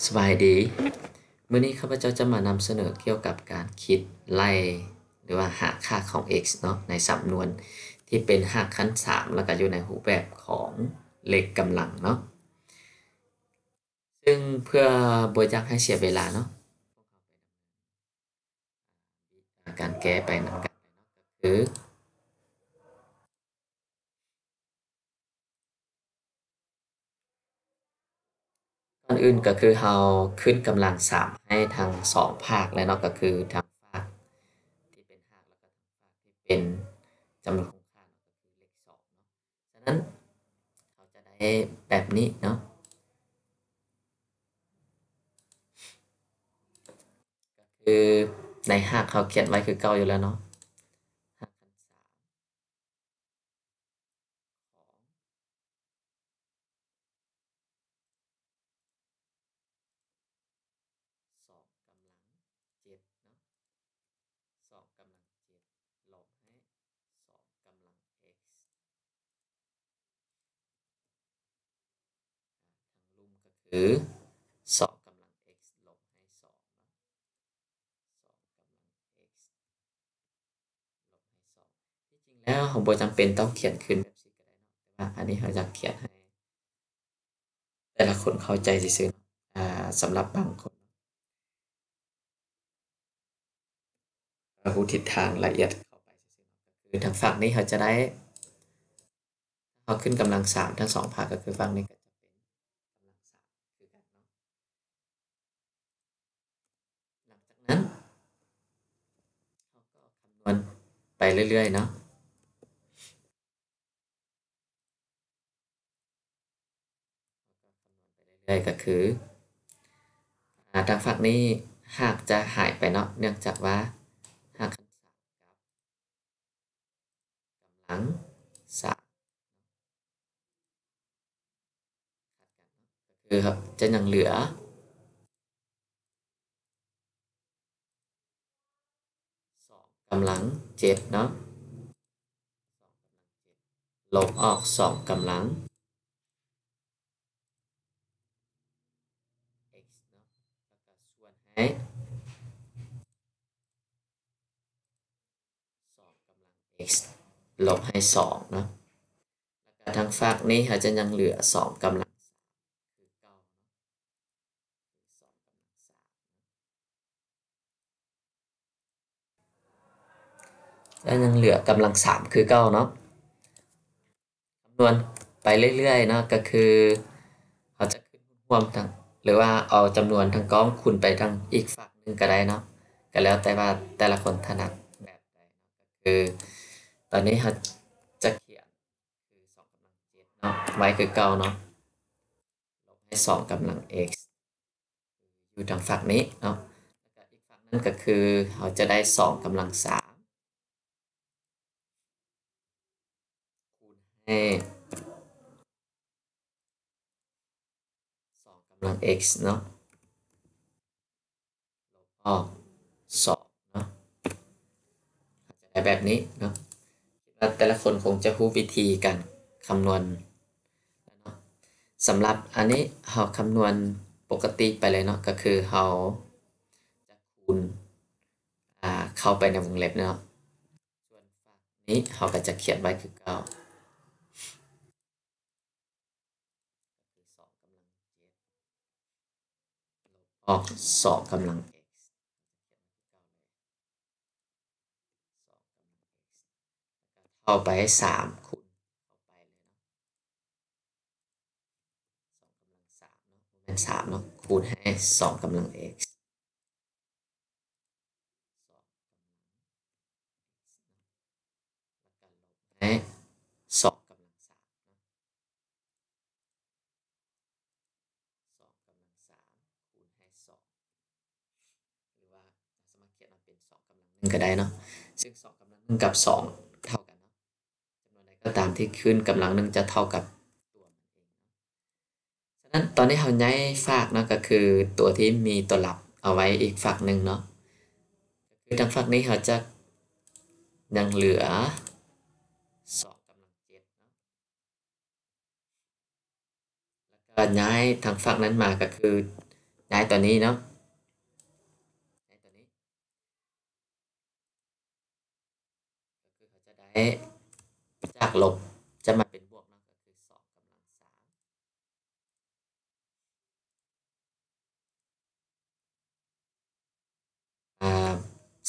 ສະບາຍດີ. ມື້ນີ້ຂ້າພະເຈົ້າຈະມານຳສະເໜີກ່ຽວກັບການຄິດໄລ່ ຫຼືວ່າຫາຄ່າຂອງ x ເນາະ ໃນສຳນວນທີ່ເປັນຮາກຂັ້ນສາມ ແລ້ວກໍຢູ່ໃນຮູບແບບຂອງເລກກຳລັງເນາະ. ຊຶ່ງເພື່ອບໍ່ຢາກໃຫ້ເສຍເວລາເນາະ ການແກ້ໄປນຳກັນເນາະ ກໍຄື ກ່ອນອື່ນກໍຄືເຮົາຂຶ້ນກຳລັງສາມໃຫ້ທັງສອງພາກເລີຍເນາະ ກໍຄືທັງພາກທີ່ເປັນຮາກ ແລ້ວກໍທັງພາກທີ່ເປັນຈຳນວນຄົງຄ່າເນາະ ກໍຄືເລກສອງເນາະ. ສະນັ້ນເຮົາຈະໄດ້ແບບນີ້ເນາະ ກໍຄືໃນຮາກເຮົາຂຽນໄວ້ຄືເກົ່າຢູ່ແລ້ວເນາະ ຮາກຂັ້ນສາມຂອງ ສອງກຳລັງເຈັດເນາະ ສອງກຳລັງເຈັດລົບໃຫ້ສອງກຳລັງ x ທາງລຸ່ມກໍຄືສອງກຳລັງ x ລົບໃຫ້ສອງເນາະ ສອງກຳລັງ x ລົບໃຫ້ສອງ. ທີ່ຈິງແລ້ວເຮົາບໍ່ຈຳເປັນຕ້ອງຂຽນຂຶ້ນແບບຊີ້ກໍໄດ້ເນາະ ແຕ່ວ່າອັນນີ້ເຮົາຢາກຂຽນໃຫ້ແຕ່ລະຄົນເຂົ້າໃຈຊື່ໆ ອາ ສຳລັບບາງຄົນ ເພື່ອຮູ້ທິດທາງລະອຽດເຂົ້າໄປຊື່ໆ ກໍຄືທາງຟາກນີ້ເຮົາຈະໄດ້ ເຮົາຂຶ້ນກຳລັງສາມທັງສອງພາກ ກໍຄືຟາກນີ້ກໍຈະເປັນກຳລັງສາມຄືກັນເນາະ. ຫຼັງຈາກນັ້ນເຮົາກໍຄຳນວນໄປເລື້ອຍໆເນາະ ເຮົາກໍຄຳນວນໄປເລື້ອຍໆ ກໍຄື ອາ ທາງຟາກນີ້ຮາກຈະຫາຍໄປເນາະ ເນື່ອງຈາກວ່າຮາກຂັ້ນສາມກັບ ກຳລັງສາມ ຂັດກັນເນາະ ກໍຄືຈະຍັງເຫຼືອສອງກຳລັງເຈັດເນາະ ສອງກຳລັງເຈັດ ລົບອອກສອງກຳລັງ x ເນາະ ແລ້ວກໍສ່ວນໃຫ້ ສອງກຳລັງ x ລົບໃຫ້ສອງເນາະ ແລ້ວກໍທາງຟາກນີ້ເຮົາຈະຍັງເຫຼືອສອງກຳລັງສາມຄືເກົ່າເນາະ ສອງກຳລັງສາມ ແລ້ວຍັງເຫຼືອກຳລັງສາມຄືເກົ່າເນາະ. ຄຳນວນໄປເລື້ອຍໆເນາະ ກໍຄືເຮົາຈະຂຶ້ນຮ່ວມທັງ ຫຼືວ່າເອົາຈຳນວນທັງກ້ອງຄູນໄປທາງອີກຟາກໜຶ່ງກໍໄດ້ເນາະ ກໍແລ້ວແຕ່ວ່າແຕ່ລະຄົນຖະໜັດແບບໃດເນາະ. ກໍຄືຕອນນີ້ເຮົາຈະຂຽນຄືສອງກຳລັງເຈັດເນາະ ໄວ້ຄືເກົ່າເນາະ ລົບໃຫ້ສອງກຳລັງ x ຢູ່ທາງຟາກນີ້ເນາະ ແລ້ວກໍອີກຟາກໜຶ່ງກໍຄືເຮົາຈະໄດ້ສອງກຳລັງສາມ ຄູນໃຫ້ສອງກຳລັງ x ເນາະ ລົບອອກສອງເນາະ ເຮົາຈະໄດ້ແບບນີ້ເນາະ. ຄິດວ່າແຕ່ລະຄົນຄົງຈະຮູ້ວິທີການຄຳນວນແລ້ວເນາະ. ສຳລັບອັນນີ້ເຮົາຄຳນວນປົກກະຕິໄປເລີຍເນາະ ກໍຄືເຮົາຈະຄູນ ອາ ເຂົ້າໄປໃນວົງເລັບເນາະ ສ່ວນຟາກນີ້ເຮົາກໍຈະຂຽນໄວ້ຄືເກົ່າ ກໍຄືສອງກຳລັງເຈັດ ລົບອອກສອງກຳລັງ x ສອງກຳລັງ x ແລ້ວກໍເທົ່າໄປສາມຄູນເຂົ້າໄປເລີຍເນາະ ສອງກຳລັງສາມເນາະ ບໍ່ແມ່ນສາມເນາະ ຄູນໃຫ້ສອງກຳລັງ x ສອງກຳລັງ x ເນາະ ແລ້ວກໍລົບໃຫ້ສອງກຳລັງສາມເນາະ ສອງກຳລັງສາມຄູນໃຫ້ສອງ ຫຼືວ່າເຮົາສາມາດຂຽນເອົາເປັນສອງກຳລັງໜຶ່ງກໍໄດ້ເນາະ ຊຶ່ງສອງກຳລັງໜຶ່ງກັບສອງເທົ່າກັນເນາະ ຈຳນວນໃດກໍຕາມທີ່ຂຶ້ນກຳລັງໜຶ່ງຈະເທົ່າກັບຕົວມັນເອງເນາະ. ສະນັ້ນຕອນນີ້ເຮົາຍ້າຍຟາກເນາະ ກໍຄືຕົວທີ່ມີຕົວລັບເອົາໄວ້ອີກຟາກໜຶ່ງເນາະ ກໍຄືທາງຟາກນີ້ເຮົາຈະຍັງເຫຼືອສອງກຳລັງເຈັດເນາະ ແລ້ວກໍຍ້າຍທາງຟາກນັ້ນມາ ກໍຄື ຍ້າຍຕົວນີ້ເນາະ ຍ້າຍຕົວນີ້ ກໍຄືເຮົາຈະໄດ້ຈາກລົບຈະມາເປັນບວກເນາະ ກໍຄືສອງກຳລັງສາມ ອາ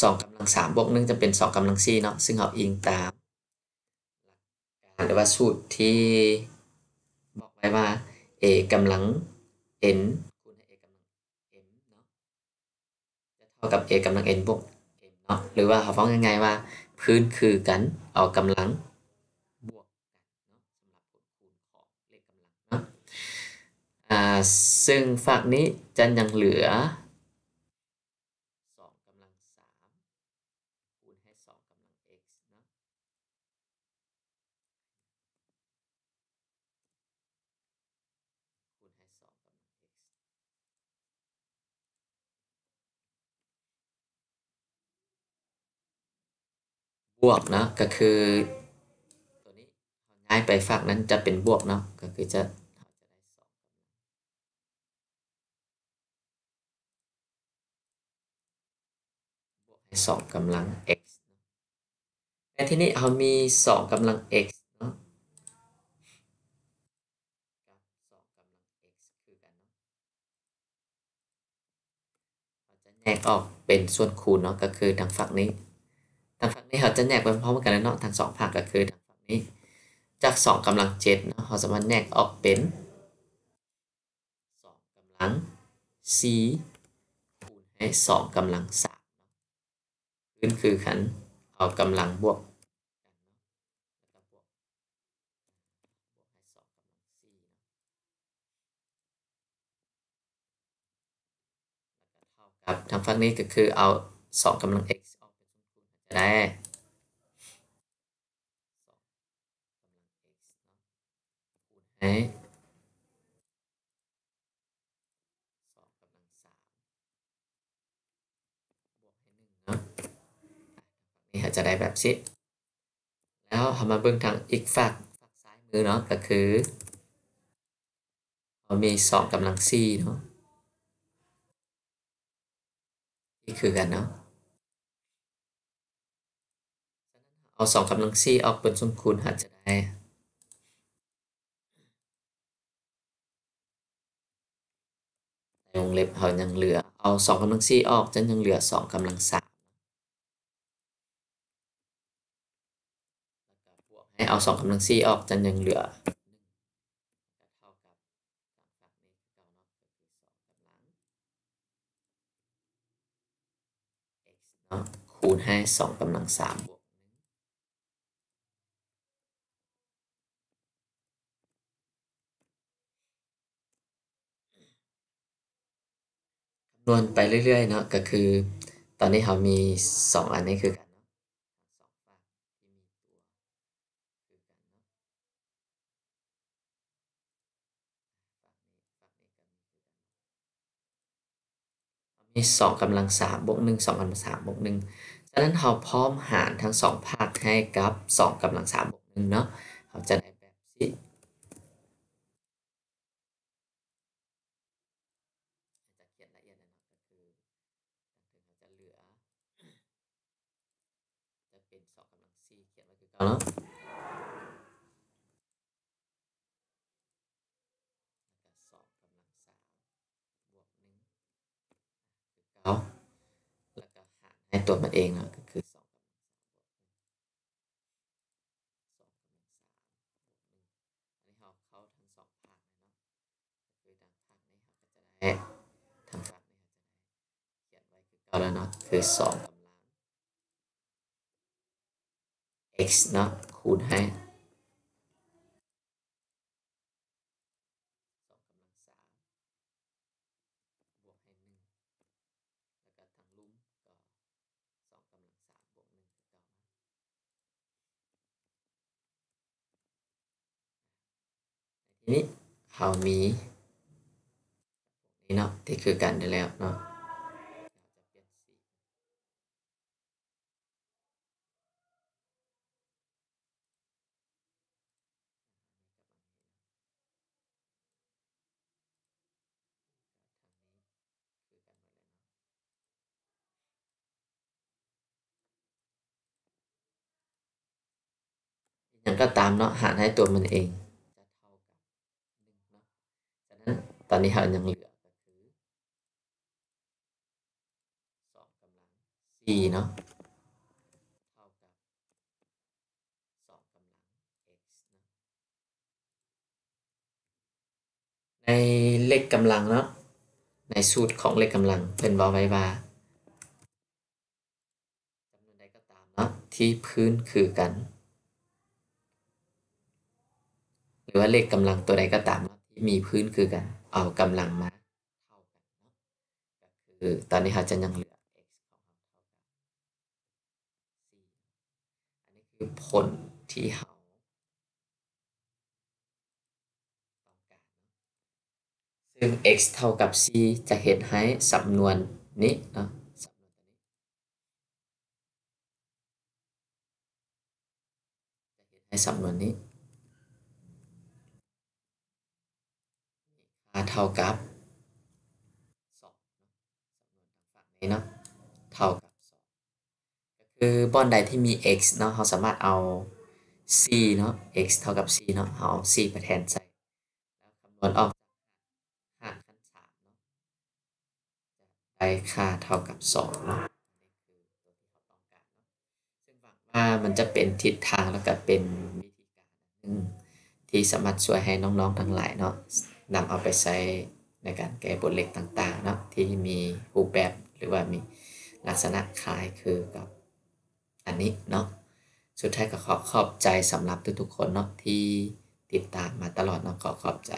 ສອງກຳລັງສາມບວກໜຶ່ງຈະເປັນສອງກຳລັງສີ່ເນາະ ຊຶ່ງເຮົາອີງຕາມຫຼັກການ ຫຼືວ່າສູດທີ່ບອກໄວ້ວ່າ a ກຳລັງ n ຄູນໃຫ້ a ກຳລັງ m ເນາະ ຈະເທົ່າກັບ a ກຳລັງ n ບວກ m ເນາະ ຫຼືວ່າເຮົາເວົ້າງ່າຍໆວ່າ ພື້ນຄືກັນ ເອົາກຳລັງບວກກັນເນາະ ສຳລັບຜົນຄູນຂອງເລກກຳລັງເນາະ ອາ ຊຶ່ງຟາກນີ້ຈະຍັງເຫຼືອ ສອງກຳລັງສາມ ຄູນໃຫ້ສອງກຳລັງ x ເນາະ ຄູນໃຫ້ສອງກຳລັງ x ບວກເນາະ ກໍຄືຕົວນີ້ເຮົາຍ້າຍໄປຟາກນັ້ນຈະເປັນບວກເນາະ ກໍຄືຈະ ເຮົາຈະໄດ້ສອງກຳລັງ ບວກໃຫ້ສອງກຳລັງ x ເນາະ ແລະ ທີນີ້ເຮົາມີສອງກຳລັງ x ເນາະ ກັບສອງກຳລັງ x ຄືກັນເນາະ ເຮົາຈະແຍກອອກເປັນສ່ວນຄູນເນາະ ກໍຄືທາງຟາກນີ້ ທາງຟາກນີ້ເຮົາຈະແຍກໄປພ້ອມກັນເລີຍເນາະ ທັງສອງຟາກ ກໍຄືທາງຟາກນີ້ ຈາກສອງກຳລັງເຈັດເນາະ ເຮົາສາມາດແຍກອອກເປັນ ສອງກຳລັງສີ່ ຄູນໃຫ້ສອງກຳລັງສາມເນາະ ພື້ນຄືກັນ ເອົາກຳລັງບວກກັນເນາະ ແລ້ວກໍບວກ ບວກໃຫ້ສອງກຳລັງສີ່ເນາະ ແລ້ວກໍເທົ່າກັບ ທາງຟາກນີ້ກໍຄືເອົາສອງກຳລັງ x ອອກເປັນສ່ວນຄູນ ຈະໄດ້ ສອງກຳລັງ x ເນາະ ຄູນໃຫ້ສອງກຳລັງສາມ ບວກໃຫ້ໜຶ່ງເນາະ ນີ້ເຮົາຈະໄດ້ແບບຊີ້ ແລ້ວເຮົາມາເບິ່ງທາງອີກຟາກ ຟາກຊ້າຍມືເນາະ ກໍຄື ເຮົາມີສອງກຳລັງສີ່ເນາະ ນີ້ຄືກັນເນາະ ເອົາສອງກຳລັງສີ່ອອກເປັນສ່ວນຄູນ ເຮົາຈະໄດ້ ໃນວົງເລັບເຮົາຍັງເຫຼືອ ເອົາສອງກຳລັງສີ່ອອກ ຈະຍັງເຫຼືອສອງກຳລັງສາມ ແລ້ວກໍບວກໃຫ້ເອົາສອງກຳລັງສີ່ອອກ ຈະຍັງເຫຼືອໜຶ່ງ ກໍເທົ່າກັບທາງຟາກນີ້ຄືເກົ່າເນາະ ກໍຄືສອງກຳລັງ x ເນາະ ຄູນໃຫ້ສອງກຳລັງສາມບວກໜຶ່ງ ຄຳນວນໄປເລື້ອຍໆເນາະ ກໍຄືຕອນນີ້ເຮົາມີສອງອັນນີ້ຄືກັນເນາະ ທັງສອງຟາກທີ່ມີຕົວຄືກັນເນາະ ຟາກນີ້ ຟາກນີ້ກໍມີຄືກັນເນາະ ເຮົາມີສອງກຳລັງສາມບວກໜຶ່ງ ສອງກຳລັງສາມບວກໜຶ່ງ ສະນັ້ນເຮົາພ້ອມຫານທັງສອງພາກໃຫ້ກັບສອງກຳລັງສາມບວກໜຶ່ງເນາະ ເຮົາຈະໄດ້ແບບນີ້ ຈະຂຽນລະອຽດແນ່ນອນ ກໍຄືທາງເທິງເຮົາຈະເຫຼືອ ຈະເປັນສອງກຳລັງສີ່ ຂຽນໄວ້ຄືເກົ່າເນາະ ແລ້ວກໍສອງກຳລັງສາມບວກໜຶ່ງ ຄືເກົ່າ ແລ້ວກໍຫານໃຫ້ຕົວມັນເອງເນາະ ກໍຄືສອງກຳລັງສາມບວກໜຶ່ງ ສອງກຳລັງສາມບວກໜຶ່ງ ອັນນີ້ເຮົາເຂົ້າທັງສອງພາກເລີຍເນາະ ຄືທາງພາກນີ້ເຮົາກໍຈະໄດ້ ທາງຟາກນີ້ເຮົາຈະໄດ້ຂຽນໄວ້ຄືເກົ່າແລ້ວເນາະ ຄືສອງກຳລັງ x ເນາະ ຄູນໃຫ້ ສອງກຳລັງສາມບວກໃຫ້ໜຶ່ງ ແລ້ວກໍທາງລຸ່ມກໍສອງກຳລັງສາມບວກໜຶ່ງຄືເກົ່າເນາະ ໃນທີ່ນີ້ເຮົາມີນີ້ເນາະ ທີ່ຄືກັນໄດ້ແລ້ວເນາະ ເຮົາຈະປ່ຽນສີ ທາງນີ້ ຫຍັງກໍຕາມເນາະ ຫານໃຫ້ຕົວມັນເອງຈະເທົ່າກັບໜຶ່ງເນາະ. ສະນັ້ນຕອນນີ້ເຮົາຍັງເຫຼືອກໍຄື ສອງກຳລັງສີ່ເນາະ ເທົ່າກັບສອງກຳລັງ x ເນາະ. ໃນເລກກຳລັງເນາະ ໃນສູດຂອງເລກກຳລັງ ເພິ່ນເວົ້າໄວ້ວ່າ ຈຳນວນໃດກໍຕາມເນາະ ທີ່ພື້ນຄືກັນ ຫຼືວ່າເລກກຳລັງຕົວໃດກໍຕາມເນາະ ທີ່ມີພື້ນຄືກັນ ເອົາກຳລັງມາເທົ່າກັນເນາະ. ກໍຄືຕອນນີ້ເຮົາຈະຍັງເຫຼືອ x ຂອງເຮົາເທົ່າກັບສີ່ ອັນນີ້ຄືຜົນທີ່ເຮົາຕ້ອງການເນາະ. ຊຶ່ງ x ເທົ່າກັບສີ່ ຈະເຮັດໃຫ້ສຳນວນນີ້ເນາະ ສຳນວນຕົວນີ້ ຈະເຮັດໃຫ້ສຳນວນນີ້ ມີຄ່າເທົ່າກັບສອງເນາະ ສຳນວນທາງຝັ່ງນີ້ເນາະ ເທົ່າກັບສອງ ກໍຄືບ່ອນໃດທີ່ມີ x ເນາະ ເຮົາສາມາດເອົາສີ່ເນາະ x ເທົ່າກັບສີ່ເນາະ ເຮົາເອົາສີ່ໄປແທນໃສ່ ແລ້ວຄຳນວນອອກຈາກຫານຂັ້ນສາມເນາະ ຈະໄດ້ຄ່າເທົ່າກັບສອງເນາະ. ອັນນີ້ຄືຕົວທີ່ເຮົາຕ້ອງການເນາະ ຊຶ່ງຫວັງວ່າມັນຈະເປັນທິດທາງ ແລ້ວກໍເປັນວິທີການອັນໜຶ່ງ ທີ່ສາມາດຊ່ວຍໃຫ້ນ້ອງໆທັງຫຼາຍເນາະ ນຳເອົາໄປໃຊ້ໃນການແກ້ບົດເລກຕ່າງໆເນາະ ທີ່ມີຮູບແບບ ຫຼືວ່າມີລັກສະນະຄ້າຍຄືກັບອັນນີ້ເນາະ. ສຸດທ້າຍກໍຂໍຂອບໃຈສຳລັບທຸກໆຄົນເນາະ ທີ່ຕິດຕາມມາຕະຫຼອດເນາະ ຂໍຂອບໃຈ.